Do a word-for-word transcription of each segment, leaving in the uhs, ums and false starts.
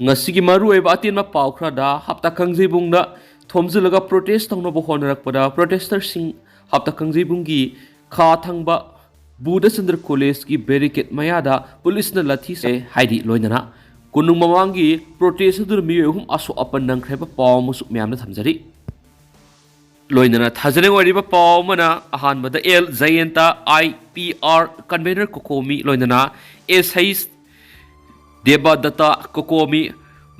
ꯉꯁꯤꯒꯤ ꯃꯔꯨꯑꯣꯏꯕ ꯑꯇꯦꯟꯕ ꯄꯥꯎ ꯈꯔꯗ, ꯍꯞꯇꯥ ꯀꯥꯡꯖꯩꯕꯨꯡꯗ ꯊꯣꯝꯖꯤꯜꯂꯒ ꯄ꯭ꯔꯣꯇꯦꯁ ꯇꯧꯅꯕ ꯍꯣꯠꯅꯔꯛꯄꯗ ꯄ꯭ꯔꯣꯇꯦꯁꯇꯔꯁꯤꯡ ꯍꯞꯇꯥ ꯀꯥꯡꯖꯩꯕꯨꯡꯒꯤ ꯈꯥ ꯊꯪꯕ ꯕꯨꯙꯆꯟꯗ꯭ꯔ ꯀꯣꯂꯦꯖꯀꯤ ꯕꯦꯔꯤꯀꯦꯠ ꯃꯌꯥꯗ ꯄꯨꯂꯤꯁꯅ ꯂꯥꯊꯤ ꯁꯥꯏ ꯍꯥꯏꯔꯤ꯫ ꯂꯣꯏꯅꯅ ꯀꯣꯅꯨꯡ ꯃꯃꯥꯡꯒꯤ ꯄ꯭ꯔꯣꯇꯦꯁ ꯑꯗꯨꯗ ꯃꯤꯑꯣꯏ ꯑꯍꯨꯝ ꯑꯁꯣꯛ ꯑꯄꯟ ꯅꯪꯈ꯭ꯔꯦ ꯍꯥꯏꯕ ꯄꯥꯎ ꯑꯃꯁꯨ ꯃꯌꯥꯝꯗ ꯊꯝꯖꯔꯤ꯫ ꯂꯣꯏꯅꯅ ꯊꯥꯖꯅꯤꯡꯉꯥꯏ ꯑꯣꯏꯔꯤꯕ ꯄꯥꯎ ꯑꯃꯅ, ꯑꯍꯥꯟꯕꯗ L Jayenta, I P R convener Kokomi, ꯂꯣꯏꯅꯅ ꯑꯦꯁ ꯍꯩꯆ ꯗꯦꯕꯗꯠꯇ ꯀꯣꯀꯣꯃꯤ,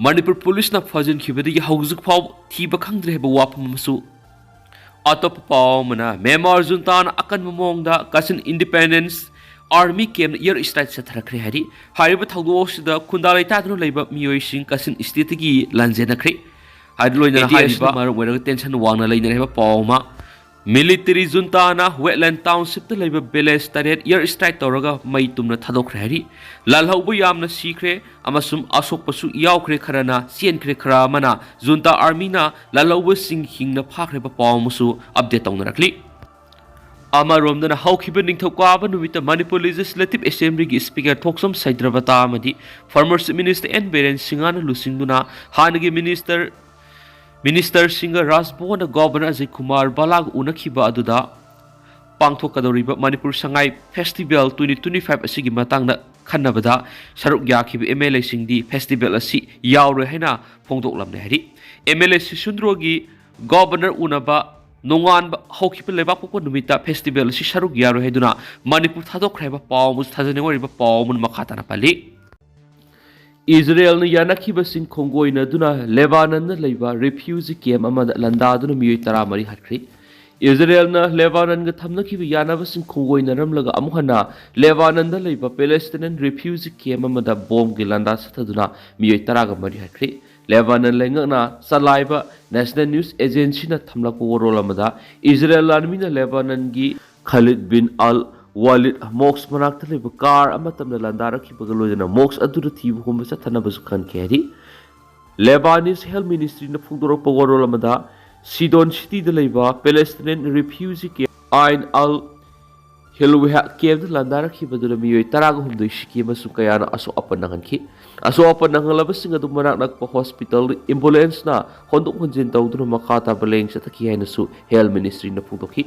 ꯃꯅꯤꯄꯨꯔ ꯄꯨꯂꯤꯁꯅ ꯐꯥꯖꯤꯟꯈꯤꯕꯗꯒꯤ ꯍꯧꯖꯤꯛ ꯐꯥꯎ ꯊꯤꯕ ꯈꯪꯗ꯭ꯔꯦ ꯍꯥꯏꯕ ꯋꯥꯐꯝ ꯑꯃꯁꯨ꯫ ꯑꯇꯣꯞꯄ ꯄꯥꯎ ꯑꯃꯅ, ꯃ꯭ꯌꯥꯟꯃꯥꯔ ꯖꯨꯟꯇꯥꯅ ꯑꯀꯟꯕ ꯃꯑꯣꯡꯗ ꯀꯆꯤꯟ ꯏꯟꯗꯤꯄꯦꯟꯗꯦꯟꯁ ꯑꯥꯔꯃꯤ ꯀꯦꯝꯗ ꯏꯌꯔ ꯁ꯭ꯇ꯭ꯔꯥꯏꯛ ꯆꯠꯊꯔꯛꯈ꯭ꯔꯦ ꯍꯥꯏꯔꯤ꯫ ꯍꯥꯏꯔꯤꯕ ꯊꯧꯗꯣꯛ ꯑꯁꯤꯗ ꯈꯨꯟꯗꯥ ꯂꯩꯇꯥꯗꯨꯅ ꯂꯩꯕ ꯃꯤꯑꯣꯏꯁꯤꯡ ꯀꯆꯤꯟ ꯁ꯭ꯇꯦꯠꯇꯒꯤ ꯂꯥꯟꯖꯦꯟꯅꯈ꯭ꯔꯦ꯫ ꯍꯥꯏꯗꯤ ꯂꯣꯏꯅꯅ ꯑꯦ ꯇꯤ ꯑꯥꯏ ꯁꯤꯅ ꯍꯥꯏꯔꯤꯕ ꯃꯔꯝ ꯑꯣꯏꯔꯒ ꯇꯦꯟꯁꯟ ꯋꯥꯡꯅ ꯂꯩꯅꯔꯦ ꯍꯥꯏꯕ ꯄꯥꯎ ꯑꯃ꯫ ꯃꯤꯂꯤꯇꯔꯤ ꯖꯨꯟꯇꯥꯅ ꯋꯦꯠꯂꯦꯟ ꯇꯥꯎꯟꯁꯤꯞꯇ ꯂꯩꯕ ꯚꯤꯂꯦꯖ ꯇꯔꯦꯠ ꯏꯌꯔ ꯁ꯭ꯇ꯭ꯔꯥꯏꯛ ꯇꯧꯔꯒ ꯃꯩ ꯇꯨꯝꯅ ꯊꯥꯗꯣꯛꯈ꯭ꯔꯦ ꯍꯥꯏꯔꯤ꯫ ꯂꯥꯜꯍꯧꯕ ꯌꯥꯝꯅ ꯁꯤꯈ꯭ꯔꯦ ꯑꯃꯁꯨꯡ ꯑꯁꯣꯛꯄꯁꯨ ꯌꯥꯎꯈ꯭ꯔꯦ, ꯈꯔꯅ ꯆꯦꯟꯈ꯭ꯔꯦ, ꯈꯔ ꯑꯃꯅ ꯖꯨꯟꯇꯥ ꯑꯥꯔꯃꯤꯅ ꯂꯥꯜꯍꯧꯕꯁꯤꯡ ꯍꯤꯡꯅ ꯐꯥꯈ꯭ꯔꯦ ꯍꯥꯏꯕ ꯄꯥꯎ ꯑꯃꯁꯨ ꯑꯞꯗꯦꯠ ꯇꯧꯅꯔꯛꯂꯤ꯫ ꯑꯃꯔꯣꯝꯗꯅ, ꯍꯧꯈꯤꯕ ꯅꯤꯡꯊꯧꯀꯥꯕ ꯅꯨꯃꯤꯠꯇ ꯃꯅꯤꯄꯨꯔ ꯂꯦꯖꯤꯁꯂꯦꯇꯤꯚ ꯑꯦꯁꯦꯝꯕ꯭ꯂꯤꯒꯤ ꯁ꯭ꯄꯤꯀꯔ ꯊꯣꯛꯆꯣꯝ ꯁꯩꯗ꯭ꯔꯕꯇꯥ ꯑꯃꯗꯤ former chief minister N Biren ꯁꯤꯡꯍꯅ ꯂꯨꯆꯤꯡꯗꯨꯅ ꯍꯥꯟꯅꯒꯤ ꯃꯤꯅꯤꯁꯇꯔ, ꯃꯤꯅꯤꯁꯇꯔꯁꯤꯡꯒ ꯔꯥꯖꯚꯕꯟꯗ ꯒꯣꯚꯔꯅꯔ ꯑꯖꯌ ꯀꯨꯃꯥꯔ ꯚꯜꯂꯥꯒ ꯎꯅꯈꯤꯕ ꯑꯗꯨꯗ ꯄꯥꯡꯊꯣꯛꯀꯗꯧꯔꯤꯕ Manipur Sangai festival twenty twenty five ꯑꯁꯤꯒꯤ ꯃꯇꯥꯡꯗ ꯈꯟꯅꯕꯗ ꯁꯔꯨꯛ ꯌꯥꯈꯤꯕ ꯑꯦꯝ ꯑꯦꯜ ꯑꯦꯁꯤꯡꯗꯤ ꯐꯦꯁꯇꯤꯚꯦꯜ ꯑꯁꯤ ꯌꯥꯎꯔꯣꯏ ꯍꯥꯏꯅ ꯐꯣꯡꯗꯣꯛꯂꯝꯂꯦ ꯍꯥꯏꯔꯤ꯫ ꯑꯦꯝ ꯑꯦꯜ ꯑꯦ ꯁꯤꯁꯨꯟꯗ꯭ꯔꯣꯒꯤ ꯒꯣꯚꯔꯅꯔ ꯎꯅꯕ ꯅꯣꯡꯉꯥꯟꯕ ꯍꯧꯈꯤꯕ ꯂꯩꯕꯥꯛꯄꯣꯛꯄ ꯅꯨꯃꯤꯠꯇ ꯐꯦꯁꯇꯤꯚꯦꯜ ꯑꯁꯤ ꯁꯔꯨꯛ ꯌꯥꯔꯣꯏ ꯍꯥꯏꯗꯨꯅ ꯃꯅꯤꯄꯨꯔ ꯊꯥꯗꯣꯛꯈ꯭ꯔꯦ ꯍꯥꯏꯕ ꯄꯥꯎ ꯑꯃꯁꯨ ꯊꯥꯖꯅꯤꯡꯉꯥꯏ ꯑꯣꯏꯔꯤꯕ ꯄꯥꯎ ꯑꯃꯅ ꯃꯈꯥ ꯇꯥꯅ ꯄꯜꯂꯤ꯫ ꯏꯖꯔꯦꯜꯅ ꯌꯥꯅꯈꯤꯕꯁꯤꯡ ꯈꯣꯡꯒꯣꯏꯅꯗꯨꯅ ꯂꯦꯕꯥꯅꯟꯗ ꯂꯩꯕ ꯔꯤꯐ꯭ꯌꯨꯖꯤ ꯀꯦꯝ ꯑꯃꯗ ꯂꯥꯟꯗꯥꯗꯨꯅ ꯃꯤꯑꯣꯏ ꯇꯔꯥꯃꯔꯤ ꯍꯥꯠꯈ꯭ꯔꯦ꯫ ꯏꯖꯔꯦꯜꯅ ꯂꯦꯕꯥꯅꯟꯒ ꯊꯝꯅꯈꯤꯕ ꯌꯥꯅꯕꯁꯤꯡ ꯈꯣꯡꯒꯣꯏꯅꯔꯝꯂꯒ ꯑꯃꯨꯛ ꯍꯟꯅ ꯂꯦꯕꯥꯅꯟꯗ ꯂꯩꯕ ꯄꯦꯂꯦꯁꯇꯤꯅꯤꯌꯟ ꯔꯤꯐ꯭ꯌꯨꯖꯤ ꯀꯦꯝ ꯑꯃꯗ ꯕꯣꯝꯒꯤ ꯂꯥꯟꯗꯥ ꯆꯠꯊꯗꯨꯅ ꯃꯤꯑꯣꯏ ꯇꯔꯥꯒ ꯃꯔꯤ ꯍꯥꯠꯈ꯭ꯔꯦ꯫ ꯂꯦꯕꯥꯅꯟ ꯂꯩꯉꯥꯛꯅ ꯆꯂꯥꯏꯕ ꯅꯦꯁꯅꯦꯜ ꯅ꯭ꯌꯨꯁ ꯑꯦꯖꯦꯟꯁꯤꯅ ꯊꯝꯂꯛꯄ ꯋꯥꯔꯣꯜ ꯑꯃꯗ, ꯏꯖꯔꯦꯜ ꯂꯥꯟꯃꯤꯅ ꯂꯦꯕꯥꯅꯟꯒꯤ ꯈꯥꯂꯤꯗ ꯕꯤꯟ ꯑꯜ ꯋꯥꯂꯤꯗ ꯃꯣꯛꯁ ꯃꯅꯥꯛꯇ ꯂꯩꯕ ꯀꯥꯔ ꯑꯃ ꯇꯞꯅ ꯂꯥꯟꯗꯥꯔꯛꯈꯤꯕꯒ ꯂꯣꯏꯅꯅ ꯃꯣꯛꯁ ꯑꯗꯨꯗ ꯊꯤꯕ ꯍꯨꯝꯕ ꯆꯠꯊꯅꯕꯁꯨ ꯈꯟꯈꯤ ꯍꯥꯏꯔꯤ꯫ ꯂꯦꯕꯥꯅꯤꯁ ꯍꯦꯜꯊ ꯃꯤꯅꯤꯁꯇ꯭ꯔꯤꯅ ꯐꯣꯡꯗꯣꯔꯛꯄ ꯋꯥꯔꯣꯜ ꯑꯃꯗ, ꯁꯤꯗꯣꯟ ꯁꯤꯇꯤꯗ ꯂꯩꯕ ꯄꯦꯂꯦꯁꯇꯤꯅꯤꯌꯟ ꯔꯤꯐ꯭ꯌꯨꯖꯤ ꯀꯦꯝ ꯑꯥꯏꯟ ꯑꯜ ꯍꯤꯜꯋꯦꯍ ꯀꯦꯝꯗ ꯂꯥꯟꯗꯥꯔꯛꯈꯤꯕꯗꯨꯅ ꯃꯤꯑꯣꯏ ꯇꯔꯥꯒ ꯍꯨꯝꯗꯣꯏ ꯁꯤꯈꯤ ꯑꯃꯁꯨꯡ ꯀꯌꯥꯅ ꯑꯁꯣꯛ ꯑꯄꯟ ꯅꯪꯍꯟꯈꯤ꯫ ꯑꯁꯣꯛ ꯑꯄꯟ ꯅꯪꯍꯜꯂꯕꯁꯤꯡ ꯑꯗꯨ ꯃꯅꯥꯛ ꯅꯛꯄ ꯍꯣꯁꯄꯤꯇꯥꯜꯗ ꯑꯦꯝꯕꯨꯂꯦꯟꯁꯅ ꯍꯣꯟꯗꯣꯛ ꯍꯣꯟꯖꯤꯟ ꯇꯧꯗꯨꯅ ꯃꯈꯥ ꯇꯥꯕ ꯂꯥꯌꯦꯡ ꯆꯠꯊꯈꯤ ꯍꯥꯏꯅꯁꯨ ꯍꯦꯜꯊ ꯃꯤꯅꯤꯁꯇ꯭ꯔꯤꯅ ꯐꯣꯡꯗꯣꯛꯈꯤ꯫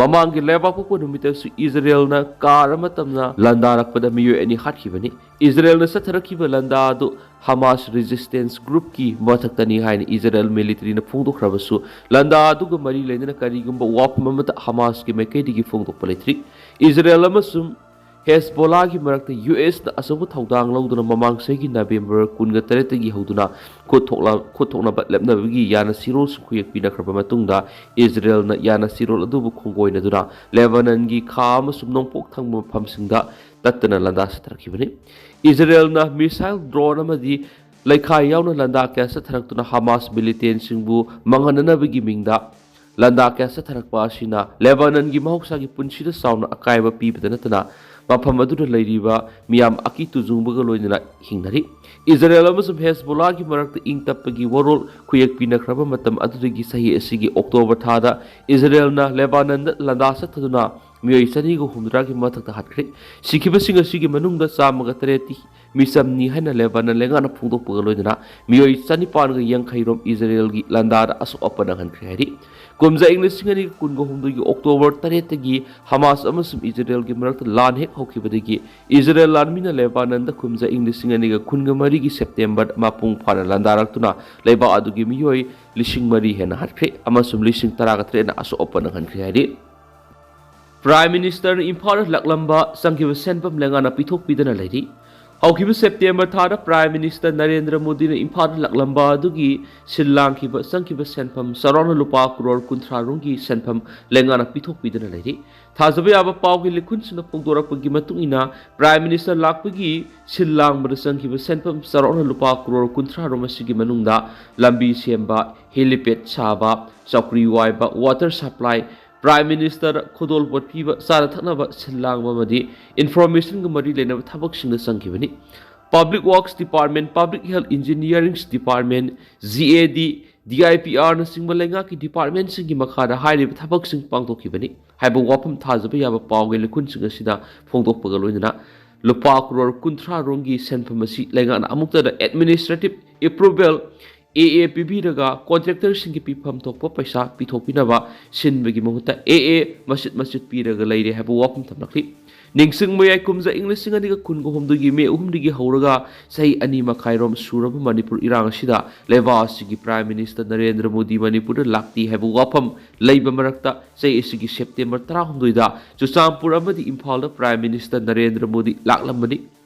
ꯃꯃꯥꯡꯒꯤ ꯂꯩꯕꯥꯛꯄꯣꯛꯄ ꯅꯨꯃꯤꯠꯇꯁꯨ ꯏꯖꯔꯦꯜꯅ ꯀꯥꯔ ꯑꯃ ꯇꯝꯅ ꯂꯥꯟꯗꯥꯔꯛꯄꯗ ꯃꯤꯑꯣꯏ ꯑꯅꯤ ꯍꯥꯠꯈꯤꯕꯅꯤ꯫ ꯏꯖꯔꯦꯜꯅ ꯆꯠꯊꯔꯛꯈꯤꯕ ꯂꯥꯟꯗꯥ ꯑꯗꯨ ꯍꯃꯥꯁ ꯔꯦꯖꯤꯁꯇꯦꯟꯁ ꯒ꯭ꯔꯨꯞꯀꯤ ꯃꯊꯛꯇꯅꯤ ꯍꯥꯏꯅ ꯏꯖꯔꯦꯜ ꯃꯤꯂꯤꯇꯔꯤꯅ ꯐꯣꯡꯗꯣꯛꯈ꯭ꯔꯕꯁꯨ, ꯂꯥꯟꯗꯥ ꯑꯗꯨꯒ ꯃꯔꯤ ꯂꯩꯅꯅ ꯀꯔꯤꯒꯨꯝꯕ ꯋꯥꯐꯝ ꯑꯃꯠꯇ ꯍꯃꯥꯁꯀꯤ ꯃꯥꯏꯀꯩꯗꯒꯤ ꯐꯣꯡꯗꯣꯛꯄ ꯂꯩꯇ꯭ꯔꯤ꯫ ꯏꯖꯔꯦꯜ ꯑꯃꯁꯨꯡ ꯍꯦꯖꯕꯣꯂꯥꯒꯤ ꯃꯔꯛꯇ ꯌꯨ ꯑꯦꯁꯅ ꯑꯆꯧꯕ ꯊꯧꯗꯥꯡ ꯂꯧꯗꯨꯅ ꯃꯃꯥꯡ ꯆꯍꯤꯒꯤ ꯅꯕꯦꯝꯕꯔ ꯀꯨꯟꯒ ꯇꯔꯦꯠꯇꯒꯤ ꯍꯧꯗꯨꯅ ꯈꯨꯠ ꯊꯣꯛꯂ-, ꯈꯨꯠ ꯊꯣꯛꯅꯕ ꯂꯦꯞꯅꯕꯒꯤ ꯌꯥꯅ ꯁꯤꯔꯣꯜꯁꯨ ꯈꯨꯌꯦꯛ ꯄꯤꯅꯈ꯭ꯔꯕ ꯃꯇꯨꯡꯗ, ꯏꯖꯔꯦꯜꯅ ꯌꯥꯅ ꯁꯤꯔꯣꯜ ꯑꯗꯨꯕꯨ ꯈꯣꯡꯒꯣꯏꯅꯗꯨꯅ ꯂꯦꯕꯥꯅꯟꯒꯤ ꯈꯥ ꯑꯃꯁꯨꯡ ꯅꯣꯡꯄꯣꯛ ꯊꯪꯕ ꯃꯐꯝꯁꯤꯡꯗ ꯇꯠꯇꯅ ꯂꯥꯟꯗꯥ ꯆꯠꯊꯔꯛꯈꯤꯕꯅꯤ꯫ ꯏꯖꯔꯦꯜꯅ ꯃꯤꯁꯥꯏꯜ, ꯗ꯭ꯔꯣꯟ ꯑꯃꯗꯤ ꯂꯩꯈꯥꯏ ꯌꯥꯎꯅ ꯂꯥꯟꯗꯥ ꯀꯌꯥ ꯆꯠꯊꯔꯛꯇꯨꯅ ꯍꯃꯥꯁ ꯃꯤꯂꯤꯇꯦꯟꯁꯤꯡꯕꯨ ꯃꯥꯡꯍꯟꯅꯅꯕꯒꯤ ꯃꯤꯡꯗ ꯂꯥꯟꯗꯥ ꯀꯌꯥ ꯆꯠꯊꯔꯛꯄ ꯑꯁꯤꯅ ꯂꯦꯕꯥꯅꯟꯒꯤ ꯃꯍꯧꯁꯥꯒꯤ ꯄꯨꯟꯁꯤꯗ ꯆꯥꯎꯅ ꯑꯀꯥꯏꯕ ꯄꯤꯕꯗ ꯅꯠꯇꯅ, ꯃꯐꯝ ꯑꯗꯨꯗ ꯂꯩꯔꯤꯕ ꯃꯤꯌꯥꯝ ꯑꯀꯤ ꯇꯨꯖꯨꯡꯕꯒ ꯂꯣꯏꯅꯅ ꯍꯤꯡꯅꯔꯤ꯫ ꯏꯖꯔꯦꯜ ꯑꯃꯁꯨꯡ ꯍꯦꯖꯕꯣꯂꯥꯒꯤ ꯃꯔꯛꯇ ꯏꯪ ꯇꯞꯄꯒꯤ ꯋꯥꯔꯣꯜ ꯈꯨꯌꯦꯛ ꯄꯤꯅꯈ꯭ꯔꯕ ꯃꯇꯝ ꯑꯗꯨꯗꯒꯤ ꯆꯍꯤ ꯑꯁꯤꯒꯤ ꯑꯣꯛꯇꯣꯕꯔ ꯊꯥꯗ ꯏꯖꯔꯦꯜꯅ ꯂꯦꯕꯥꯅꯟꯗ ꯂꯥꯟꯗꯥ ꯆꯠꯊꯗꯨꯅ ꯃꯤꯑꯣꯏ ꯆꯅꯤꯒ ꯍꯨꯝꯗ꯭ꯔꯥꯒꯤ ꯃꯊꯛꯇ ꯍꯥꯠꯈ꯭ꯔꯦ꯫ ꯁꯤꯈꯤꯕꯁꯤꯡ ꯑꯁꯤꯒꯤ ꯃꯅꯨꯡꯗ ꯆꯥꯝꯃꯒ ꯇꯔꯦꯠꯇꯤ ꯃꯤꯆꯝꯅꯤ ꯍꯥꯏꯅ ꯂꯦꯕꯥꯅꯟ ꯂꯩꯉꯥꯛꯅ ꯐꯣꯡꯗꯣꯛꯄꯒ ꯂꯣꯏꯅꯅ ꯃꯤꯑꯣꯏ ꯆꯅꯤꯄꯥꯟꯒ ꯌꯥꯡꯈꯩ ꯔꯣꯝ ꯏꯖꯔꯦꯜꯒꯤ ꯂꯥꯟꯗꯥꯗ ꯑꯁꯣꯛ ꯑꯄꯟ ꯅꯪꯍꯟꯈ꯭ꯔꯦ ꯍꯥꯏꯔꯤ꯫ ꯀꯨꯝꯖꯥ ꯏꯪ ꯂꯤꯁꯤꯡ ꯑꯅꯤꯒ ꯀꯨꯟꯒ ꯍꯨꯝꯗꯣꯏꯒꯤ ꯑꯣꯛꯇꯣꯕꯔ ꯇꯔꯦꯠꯇꯒꯤ ꯍꯃꯥꯁ ꯑꯃꯁꯨꯡ ꯏꯖꯔꯦꯜꯒꯤ ꯃꯔꯛꯇ ꯂꯥꯟ ꯍꯦꯛ ꯍꯧꯈꯤꯕꯗꯒꯤ ꯏꯖꯔꯦꯜ ꯂꯥꯟꯃꯤꯅ ꯂꯦꯕꯥꯅꯟꯗ ꯀꯨꯝꯖꯥ ꯏꯪ ꯂꯤꯁꯤꯡ ꯑꯅꯤꯒ ꯀꯨꯟꯒ ꯃꯔꯤꯒꯤ ꯁꯦꯞꯇꯦꯝꯕꯔ ꯃꯄꯨꯡ ꯐꯥꯅ ꯂꯥꯟꯗꯥꯔꯛꯇꯨꯅ ꯂꯩꯕꯥꯛ ꯑꯗꯨꯒꯤ ꯃꯤꯑꯣꯏ ꯂꯤꯁꯤꯡ ꯃꯔꯤ ꯍꯦꯟꯅ ꯍꯥꯠꯈ꯭ꯔꯦ ꯑꯃꯁꯨꯡ ꯂꯤꯁꯤꯡ ꯇꯔꯥꯒ ꯇꯔꯦꯠꯅ ꯑꯁꯣꯛ ꯑꯄꯟ ꯅꯪꯍꯟꯈ꯭ꯔꯦ ꯍꯥꯏꯔꯤ꯫ ꯄ꯭ꯔꯥꯏꯝ ꯃꯤꯅꯤꯁꯇꯔꯅ ꯏꯝꯐꯥꯜꯗ ꯂꯥꯛꯂꯝꯕ ꯆꯪꯈꯤꯕ ꯁꯦꯟꯐꯝ ꯂꯩꯉꯥꯛꯅ ꯄꯤꯊꯣꯛꯄꯤꯗꯅ ꯂꯩꯔꯤ꯫ ꯍꯧꯈꯤꯕ ꯁꯦꯞꯇꯦꯝꯕꯔ ꯊꯥꯗ ꯄ꯭ꯔꯥꯏꯝ ꯃꯤꯅꯤꯁꯇꯔ ꯅꯔꯦꯟꯗ꯭ꯔ ꯃꯣꯗꯤꯅ ꯏꯝꯐꯥꯜꯗ ꯂꯥꯛꯂꯝꯕ ꯑꯗꯨꯒꯤ ꯁꯤꯜ ꯂꯥꯡꯈꯤꯕ ꯆꯪꯈꯤꯕ ꯁꯦꯟꯐꯝ ꯆꯥꯎꯔꯥꯛꯅ ꯂꯨꯄꯥ ꯀ꯭ꯔꯣꯔ ꯀꯨꯟꯊ꯭ꯔꯥ ꯔꯣꯝꯒꯤ ꯁꯦꯟꯐꯝ ꯂꯩꯉꯥꯛꯅ ꯄꯤꯊꯣꯛꯄꯤꯗꯨꯅ ꯂꯩꯔꯤ꯫ ꯊꯥꯖꯕ ꯌꯥꯕ ꯄꯥꯎꯒꯤ ꯂꯤꯈꯨꯟꯁꯤꯡꯅ ꯐꯣꯡꯗꯣꯔꯛꯄꯒꯤ ꯃꯇꯨꯡ ꯏꯟꯅ, ꯄ꯭ꯔꯥꯏꯝ ꯃꯤꯅꯤꯁꯇꯔ ꯂꯥꯛꯄꯒꯤ ꯁꯤꯜ ꯂꯥꯡꯕꯗ ꯆꯪꯈꯤꯕ ꯁꯦꯟꯐꯝ ꯆꯥꯎꯔꯥꯛꯅ ꯂꯨꯄꯥ ꯀ꯭ꯔꯣꯔ ꯀꯨꯟꯊ꯭ꯔꯥ ꯔꯣꯝ ꯑꯁꯤꯒꯤ ꯃꯅꯨꯡꯗ ꯂꯝꯕꯤ ꯁꯦꯝꯕ, ꯍꯦꯂꯤꯄꯦꯗ ꯁꯥꯕ, ꯆꯧꯀ꯭ꯔꯤ ꯋꯥꯏꯕ, ꯋꯥꯇꯔ ꯁꯄ꯭ꯂꯥꯏ, ꯄ꯭ꯔꯥꯏꯝ ꯃꯤꯅꯤꯁꯇꯔ ꯈꯨꯗꯣꯜꯄꯣꯠ ꯄꯤꯕ, ꯆꯥꯅ ꯊꯛꯅꯕ ꯁꯤꯜ ꯂꯥꯡꯕ ꯑꯃꯗꯤ ꯏꯟꯐꯣꯔꯃꯦꯁꯟꯒ ꯃꯔꯤ ꯂꯩꯅꯕ ꯊꯕꯛꯁꯤꯡꯗ ꯆꯪꯈꯤꯕꯅꯤ꯫ Public works department, public health engineering department, G A D, D I P ꯑꯥꯔꯅꯆꯤꯡꯕ ꯂꯩꯉꯥꯛꯀꯤ ꯗꯤꯄꯥꯔꯠꯃꯦꯟꯁꯤꯡꯒꯤ ꯃꯈꯥꯗ ꯍꯥꯏꯔꯤꯕ ꯊꯕꯛꯁꯤꯡ ꯄꯥꯡꯊꯣꯛꯈꯤꯕꯅꯤ ꯍꯥꯏꯕ ꯋꯥꯐꯝ ꯊꯥꯖꯕ ꯌꯥꯕ ꯄꯥꯎꯒꯤ ꯂꯤꯈꯨꯟꯁꯤꯡ ꯑꯁꯤꯗ ꯐꯣꯡꯗꯣꯛꯄꯒ ꯂꯣꯏꯅꯅ, ꯂꯨꯄꯥ ꯀ꯭ꯔꯣꯔ ꯀꯨꯟꯊ꯭ꯔꯥ ꯔꯣꯝꯒꯤ ꯁꯦꯟꯐꯝ ꯑꯁꯤ ꯂꯩꯉꯥꯛꯅ ꯑꯃꯨꯛꯇꯗ administrative approval, A A, ꯄꯤꯕꯤꯔꯒ ꯀꯣꯟꯇ꯭ꯔꯦꯛꯇꯔꯁꯤꯡꯒꯤ ꯄꯤꯐꯝ ꯊꯣꯛꯄ ꯄꯩꯁꯥ ꯄꯤꯊꯣꯛꯄꯤꯅꯕ ꯁꯤꯟꯕꯒꯤ ꯃꯍꯨꯠꯇ A A ꯃꯆꯤꯠ ꯃꯆꯤꯠ ꯄꯤꯔꯒ ꯂꯩꯔꯦ ꯍꯥꯏꯕ ꯋꯥꯐꯝ ꯊꯝꯂꯛꯂꯤ꯫ ꯅꯤꯡꯁꯤꯡ ꯃꯌꯥꯏ ꯀꯨꯝꯖꯥ ꯏꯪ ꯂꯤꯁꯤꯡ ꯑꯅꯤꯒ ꯀꯨꯟꯒ ꯍꯨꯝꯗꯣꯏꯒꯤ ꯃꯦ ꯑꯍꯨꯝꯗꯒꯤ ꯍꯧꯔꯒ ꯆꯍꯤ ꯑꯅꯤ ꯃꯈꯥꯏꯔꯣꯝ ꯁꯨꯔꯕ ꯃꯅꯤꯄꯨꯔ ꯏꯔꯥꯡ ꯑꯁꯤꯗ ꯂꯩꯕꯥꯛ ꯑꯁꯤꯒꯤ Prime Minister ꯅꯔꯦꯟꯗ꯭ꯔ ꯃꯣꯗꯤ ꯃꯅꯤꯄꯨꯔꯗ ꯂꯥꯛꯇꯦ ꯍꯥꯏꯕ ꯋꯥꯐꯝ ꯂꯩꯕ ꯃꯔꯛꯇ, ꯆꯍꯤ ꯑꯁꯤꯒꯤ September ꯇꯔꯥꯍꯨꯝꯗꯣꯏꯗ ꯆꯨꯔꯆꯥꯟꯄꯨꯔ ꯑꯃꯗꯤ ꯏꯝꯐꯥꯜꯗ Prime Minister Narendra Modi ꯂꯥꯛꯂꯝꯕꯅꯤ꯫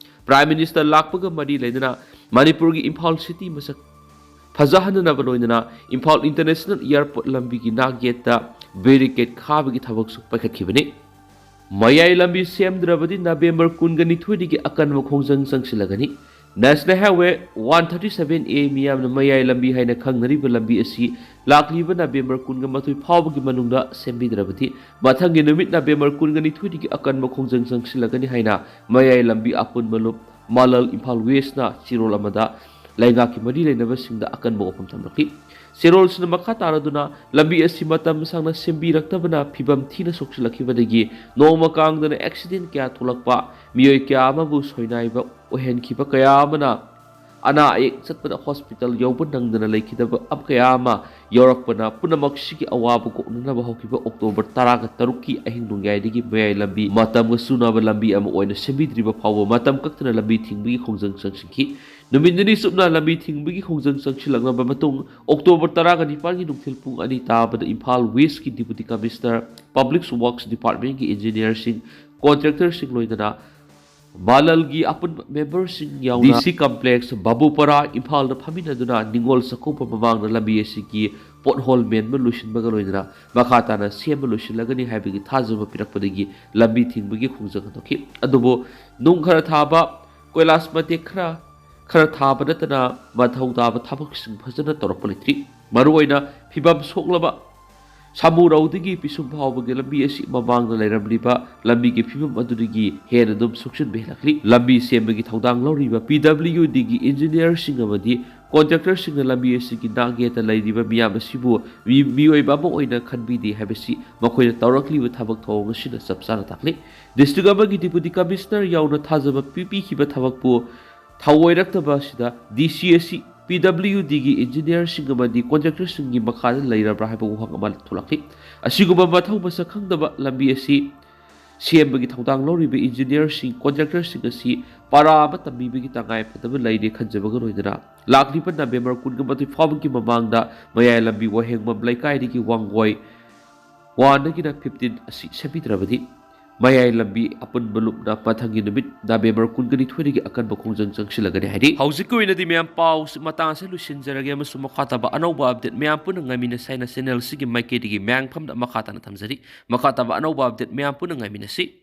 Prime Minister ꯂꯥꯛꯄꯒ ꯃꯔꯤ ꯂꯩꯅꯅ ꯃꯅꯤꯄꯨꯔꯒꯤ ꯏꯝꯐꯥꯜ city ꯃꯁꯛ ꯐꯖꯍꯟꯅꯅꯕ ꯂꯣꯏꯅꯅ ꯏꯝꯐꯥꯜ International Airport ꯂꯝꯕꯤꯒꯤ ꯅꯥꯛ ꯌꯦꯠꯇ barricade ꯈꯥꯕꯒꯤ ꯊꯕꯛꯁꯨ ꯄꯥꯏꯈꯠꯈꯤꯕꯅꯤ꯫ ꯃꯌꯥꯏ ꯂꯝꯕꯤ ꯁꯦꯝꯗ꯭ꯔꯕꯗꯤ November ꯀꯨꯟꯒ ꯅꯤꯊꯣꯏꯗꯒꯤ ꯑꯀꯟꯕ ꯈꯣꯡꯖꯪ ꯆꯪꯁꯤꯜꯂꯒꯅꯤ꯫ National Highway one thirty seven A ꯃꯤꯌꯥꯝꯅ ꯃꯌꯥꯏ ꯂꯝꯕꯤ ꯍꯥꯏꯅ ꯈꯪꯅꯔꯤꯕ ꯂꯝꯕꯤ ꯑꯁꯤ ꯂꯥꯛꯂꯤꯕ November ꯀꯨꯟꯒ ꯃꯥꯊꯣꯏ ꯐꯥꯎꯕꯒꯤ ꯃꯅꯨꯡꯗ ꯁꯦꯝꯕꯤꯗ꯭ꯔꯕꯗꯤ ꯃꯊꯪꯒꯤ ꯅꯨꯃꯤꯠ November ꯀꯨꯟꯒ ꯅꯤꯊꯣꯏꯗꯒꯤ ꯑꯀꯟꯕ ꯈꯣꯡꯖꯪ ꯆꯪꯁꯤꯜꯂꯒꯅꯤ ꯍꯥꯏꯅ ꯃꯌꯥꯏ ꯂꯝꯕꯤ ꯑꯄꯨꯟꯕ ꯂꯨꯞ ꯃꯥꯂꯜ ꯏꯝꯐꯥꯜ Westꯅ ꯆꯦꯔꯣꯜ ꯑꯃꯗ ꯂꯩꯉꯥꯛꯀꯤ ꯃꯔꯤ ꯂꯩꯅꯕꯁꯤꯡꯗ ꯑꯀꯟꯕ ꯋꯥꯐꯝ ꯊꯝꯂꯛꯈꯤ꯫ ꯆꯦꯔꯣꯜꯁꯤꯅ ꯃꯈꯥ ꯇꯥꯔꯗꯨꯅ ꯂꯝꯕꯤ ꯑꯁꯤ ꯃꯇꯝ ꯁꯥꯡꯅ ꯁꯦꯝꯕꯤꯔꯛꯇꯕꯅ ꯐꯤꯕꯝ ꯊꯤꯅ ꯁꯣꯛꯆꯤꯜꯂꯛꯈꯤꯕꯗꯒꯤ ꯅꯣꯡꯃ ꯀꯥꯡꯗꯅ accident ꯀꯌꯥ ꯊꯣꯛꯂꯛꯄ, ꯃꯤꯑꯣꯏ ꯀꯌꯥ ꯑꯃꯕꯨ ꯁꯣꯏꯅꯥꯏꯕ ꯑꯣꯏꯍꯟꯈꯤꯕ ꯀꯌꯥ ꯑꯃꯅ ꯑꯅꯥ ꯑꯌꯦꯛ ꯆꯠꯄꯗ hospital ꯌꯧꯕ ꯅꯪꯗꯅ ꯂꯩꯈꯤꯗꯕ ꯀꯌꯥ ꯑꯃ ꯌꯥꯎꯔꯛꯄꯅ ꯄꯨꯝꯅꯃꯛꯁꯤꯒꯤ ꯑꯋꯥꯕ ꯀꯣꯛꯅꯅꯕ ꯍꯧꯈꯤꯕ October ꯇꯔꯥꯒ ꯇꯔꯨꯛꯀꯤ ꯑꯍꯤꯡ ꯅꯣꯡꯌꯥꯏꯗꯒꯤ ꯃꯌꯥꯏ ꯂꯝꯕꯤ ꯃꯇꯝꯒ ꯆꯨꯅꯕ ꯂꯝꯕꯤ ꯑꯃ ꯑꯣꯏꯅ ꯁꯦꯝꯕꯤꯗ꯭ꯔꯤꯕ ꯐꯥꯎꯕ ꯃꯇꯝ ꯀꯛꯇꯅ ꯂꯝꯕꯤ ꯊꯤꯡꯕꯒꯤ ꯈꯣꯡꯖꯪ ꯆꯪꯁꯤꯟꯈꯤ꯫ ꯅꯨꯃꯤꯠ ꯅꯤꯅꯤ ꯆꯨꯞꯅ ꯂꯝꯕꯤ ꯊꯤꯡꯕꯒꯤ ꯈꯣꯡꯖꯪ ꯆꯪꯁꯤꯜꯂꯛꯂꯕ ꯃꯇꯨꯡ October ꯇꯔꯥꯒ ꯅꯤꯄꯥꯟꯒꯤ ꯅꯨꯡꯊꯤꯜ ꯄꯨꯡ ꯑꯅꯤ ꯇꯥꯕꯗ Imphal Westꯀꯤ Deputy Commissioner, Public Works Departmentꯀꯤ engineerꯁꯤꯡ, contractorꯁꯤꯡ ꯂꯣꯏꯅꯅ ꯃꯥꯂꯜꯒꯤ ꯑꯄꯨꯟꯕ memberꯁꯤꯡ ꯌꯥꯎꯅ D C complex, ꯕꯥꯕꯨꯄꯥꯔꯥ, ꯏꯝꯐꯥꯜꯗ ꯐꯝꯃꯤꯟꯅꯗꯨꯅ ꯅꯤꯉꯣꯜ ꯆꯥꯛꯀꯧꯕ ꯃꯃꯥꯡꯗ ꯂꯝꯕꯤ ꯑꯁꯤꯒꯤ pothole ꯃꯦꯟꯕ ꯂꯣꯏꯁꯤꯟꯕꯒ ꯂꯣꯏꯅꯅ ꯃꯈꯥ ꯇꯥꯅ ꯁꯦꯝꯕ ꯂꯣꯏꯁꯤꯜꯂꯒꯅꯤ ꯍꯥꯏꯕꯒꯤ ꯊꯥꯖꯕ ꯄꯤꯔꯛꯄꯗꯒꯤ ꯂꯝꯕꯤ ꯊꯤꯡꯕꯒꯤ ꯈꯣꯡꯖꯪ ꯍꯟꯗꯣꯛꯈꯤ꯫ ꯑꯗꯨꯕꯨ ꯅꯨꯡ ꯈꯔ ꯊꯥꯕ, ꯀꯣꯏꯂꯥꯁ ꯃꯇꯦꯛ ꯈꯔ, ꯈꯔ ꯊꯥꯕ ꯅꯠꯇꯅ ꯃꯊꯧ ꯇꯥꯕ ꯊꯕꯛꯁꯤꯡ ꯐꯖꯅ ꯇꯧꯔꯛꯄ ꯂꯩꯇ꯭ꯔꯤ꯫ ꯃꯔꯨꯑꯣꯏꯅ ꯐꯤꯕꯝ ꯁꯣꯛꯂꯕ ꯁꯥꯃꯨꯔꯧꯗꯒꯤ ꯄꯤꯁꯨꯝ ꯐꯥꯎꯕꯒꯤ ꯂꯝꯕꯤ ꯑꯁꯤ ꯃꯃꯥꯡꯗ ꯂꯩꯔꯝꯂꯤꯕ ꯂꯝꯕꯤꯒꯤ ꯐꯤꯕꯝ ꯑꯗꯨꯗꯒꯤ ꯍꯦꯟꯅ ꯑꯗꯨꯝ ꯁꯣꯛꯆꯤꯟꯕ ꯍꯦꯜꯂꯛꯂꯤ꯫ ꯂꯝꯕꯤ ꯁꯦꯝꯕꯒꯤ ꯊꯧꯗꯥꯡ ꯂꯧꯔꯤꯕ P W Dꯒꯤ engineerꯁꯤꯡ ꯑꯃꯗꯤ ꯀꯣꯟꯇ꯭ꯔꯦꯛꯇꯔꯁꯤꯡꯅ ꯂꯝꯕꯤ ꯑꯁꯤꯒꯤ ꯅꯥꯛ ꯌꯦꯠꯇ ꯂꯩꯔꯤꯕ ꯃꯤꯌꯥꯝ ꯑꯁꯤꯕꯨ ꯃꯤ-, ꯃꯤꯑꯣꯏꯕ ꯑꯃ ꯑꯣꯏꯅ ꯈꯟꯕꯤꯗꯦ ꯍꯥꯏꯕꯁꯤ ꯃꯈꯣꯏꯅ ꯇꯧꯔꯛꯂꯤꯕ ꯊꯕꯛ ꯊꯧꯑꯣꯡ ꯑꯁꯤꯅ ꯆꯞ ꯆꯥꯅ ꯇꯥꯛꯂꯤ꯫ ꯗꯤꯁꯇ꯭ꯔꯤꯛ ꯑꯃꯒꯤ ꯗꯤꯄꯨꯇꯤ ꯀꯃꯤꯁꯅꯔ ꯌꯥꯎꯅ ꯊꯥꯖꯕ ꯄꯤ-, ꯄꯤꯈꯤꯕ ꯊꯕꯛꯄꯨ ꯊꯧꯑꯣꯏꯔꯛꯇꯕ ꯑꯁꯤꯗ ꯗꯤ ꯁꯤ ꯑꯁꯤ ꯄꯤ ꯗꯕ꯭ꯂꯤꯌꯨ ꯗꯤꯒꯤ ꯏꯟꯖꯤꯅꯤꯌꯔꯁꯤꯡ ꯑꯃꯗꯤ ꯀꯣꯟꯇ꯭ꯔꯦꯛꯇꯔꯁꯤꯡꯒꯤ ꯃꯈꯥꯗ ꯂꯩꯔꯕ꯭ꯔꯥ ꯍꯥꯏꯕ ꯋꯥꯍꯪ ꯑꯃ ꯊꯣꯛꯂꯛꯂꯤ꯫ ꯑꯁꯤꯒꯨꯝꯕ ꯃꯊꯧ ꯃꯁꯛ ꯈꯪꯗꯕ ꯂꯝꯕꯤ ꯑꯁꯤ ꯁꯦꯝꯕꯒꯤ ꯊꯧꯗꯥꯡ ꯂꯧꯔꯤꯕ ꯏꯟꯖꯤꯅꯤꯌꯔꯁꯤꯡ, ꯀꯣꯟꯇ꯭ꯔꯦꯛꯇꯔꯁꯤꯡ ꯑꯁꯤ ꯄꯥꯔꯥ ꯑꯃ ꯇꯝꯕꯤꯕꯒꯤ ꯇꯉꯥꯏ ꯐꯗꯕ ꯂꯩꯔꯦ ꯈꯟꯖꯕꯒ ꯂꯣꯏꯅꯅ ꯂꯥꯛꯂꯤꯕ ꯅꯕꯦꯝꯕꯔ ꯀꯨꯟꯒ ꯃꯥꯊꯣꯏ ꯐꯥꯎꯕꯒꯤ ꯃꯃꯥꯡꯗ ꯃꯌꯥꯏ ꯂꯝꯕꯤ ꯋꯥꯍꯦꯡꯕꯝ ꯂꯩꯀꯥꯏꯗꯒꯤ ꯋꯥꯡꯒꯣꯏ ꯋꯥꯟꯗꯒꯤꯅ ꯐꯤꯐꯇꯤꯟ ꯑꯁꯤ ꯁꯦꯝꯕꯤꯗ꯭ꯔꯕꯗꯤ ꯃꯌꯥꯏ ꯂꯝꯕꯤ ꯑꯄꯨꯟꯕ ꯂꯨꯞꯅ ꯃꯊꯪꯒꯤ ꯅꯨꯃꯤꯠ ꯅꯕꯦꯝꯕꯔ ꯀꯨꯟꯒ ꯅꯤꯊꯣꯏꯗꯒꯤ ꯑꯀꯟꯕ ꯈꯣꯡꯖꯪ ꯆꯪꯁꯤꯜꯂꯒꯅꯤ ꯍꯥꯏꯔꯤ꯫ ꯍꯧꯖꯤꯛꯀꯤ ꯑꯣꯏꯅꯗꯤ ꯃꯌꯥꯝ ꯄꯥꯎ ꯃꯇꯥꯡ ꯑꯁꯤ ꯂꯣꯏꯁꯤꯟꯖꯔꯒꯦ ꯑꯃꯁꯨꯡ ꯃꯈꯥ ꯇꯥꯕ ꯑꯅꯧꯕ ꯑꯞꯗꯦꯠ ꯃꯌꯥꯝ ꯄꯨꯟꯅ ꯉꯥꯏꯃꯤꯟꯅꯁꯤ ꯍꯥꯏꯅ ꯆꯦꯅꯦꯜ ꯑꯁꯤꯒꯤ ꯃꯥꯏꯀꯩꯗꯒꯤ ꯃꯌꯥꯝ ꯐꯝꯗ ꯃꯈꯥ ꯇꯥꯅ ꯊꯝꯖꯔꯤ꯫ ꯃꯈꯥ ꯇꯥꯕ ꯑꯅꯧꯕ ꯑꯞꯗꯦꯠ ꯃꯌꯥꯝ ꯄꯨꯟꯅ ꯉꯥꯏꯃꯤꯟꯅꯁꯤ꯫